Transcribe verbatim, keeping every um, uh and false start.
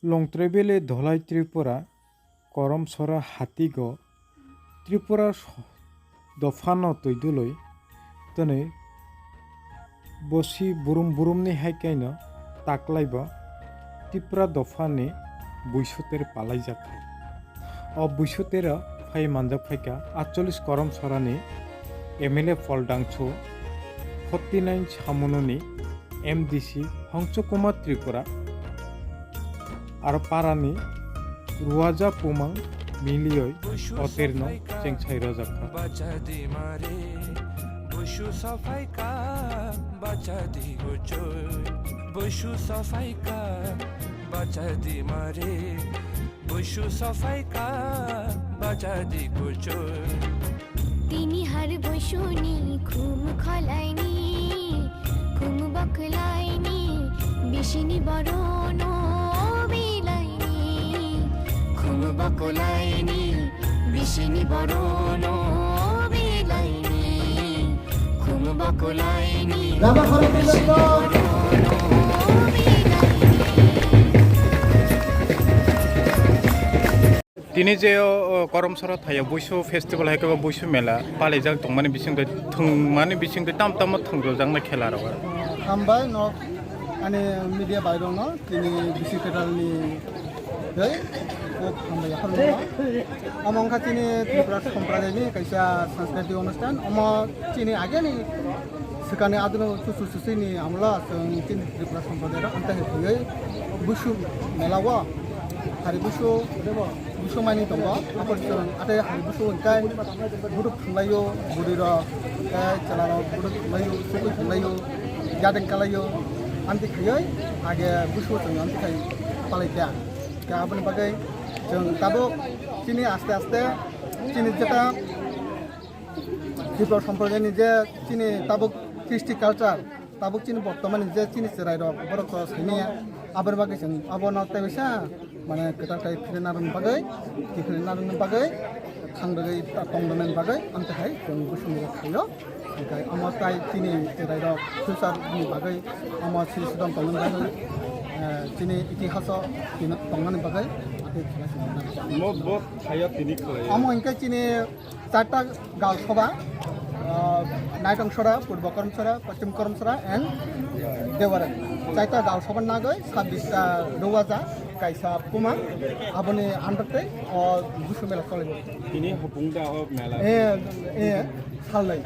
Longtrai Valley Dholai Tripura Koromsora hatigo Tripura so-, dophano twi dului twnwi bosi burum burumni hai kaino taklaibo Tripura dophani buisoter palaijak kha. O buisotero phai manjak phaikha atchollish Koromsorani M L A Pholdangsu, forty nine Samunoni M D C Hongchokumar Tripura, aro parani Ruaja Pumang milioi oterno chengsai rojak kha. Bacha di mare, busu safai ka, bacha di gochoi, busu safai ka, bacha di mare, busu safai ka, bacha di gochoi. Tini har boisoni khum khwlaini, khum bakwlaini, bisini borono bilaini. Khum bakwlaini, bisini borono bilaini. Khum bakwlaini, bisini borono bilaini. Tini je o, o, Koromsora thaio Buisu festival hai khe bo Buisu mela palijak tongmani bisingtwi thwngmani bisingtwi tam tamo thwngjaknai khela rok. Hambai nok ani media bai rok no tini bisi kwtal ni dei kok hambai yaphar no. Omo wngkha tini Tripura Sampradai ni kaisa sanskriti onusthan. Omo tini ageni Swkangni adino chuchu chuchini amlo chwng chini Tripura Sampradai rok amtwi hai thwiwi Buisu mela o hari Buisu, Buisu mani tongo. Abo chwng atwi hari Buisu hwnkhe buduk thwnglaio, bwrwi rok tei chwla rok buduk thwnglaio, chukui thwnglaio, yadeng kalaio, amtwi khaiwi age Buisu chwng amtwi khai palai kha. Khe aboni bagwi chwng tabuk chini aste aste chini jeta Tripura Sampradai ni je chini tabuk kristi culture, tabuk chini bortomani je chini chwrai rok borok to simi ya, aboni bagwi chwng abono tei bisa mane kwtal kai philwi narwkni bagwi, philwi narwkni bagwi, thang rwgwi ta tong rwnani bagwi amtwi hai chwng Buisu mela khaio. Hwnkhe omo tai chini chwrai rok future ni bagwi omo sri sudom tongmani bagwi, eh, chini itihaso tino tongmani bagwi atwi khela simi. Mo bo thaio tini khlai. Omo hwnkhe chini Charta Gal Sabha, ah, Naitong Sora, Purbo Koromsora, Poschim Koromsora and Dewara. Charta Gal Sabha nagwi sabbish ta Ruwaja, kaisa Puma, aboni under tei o Buisu mela choli. Tini hopung da o mela. Eh, eh, salnai.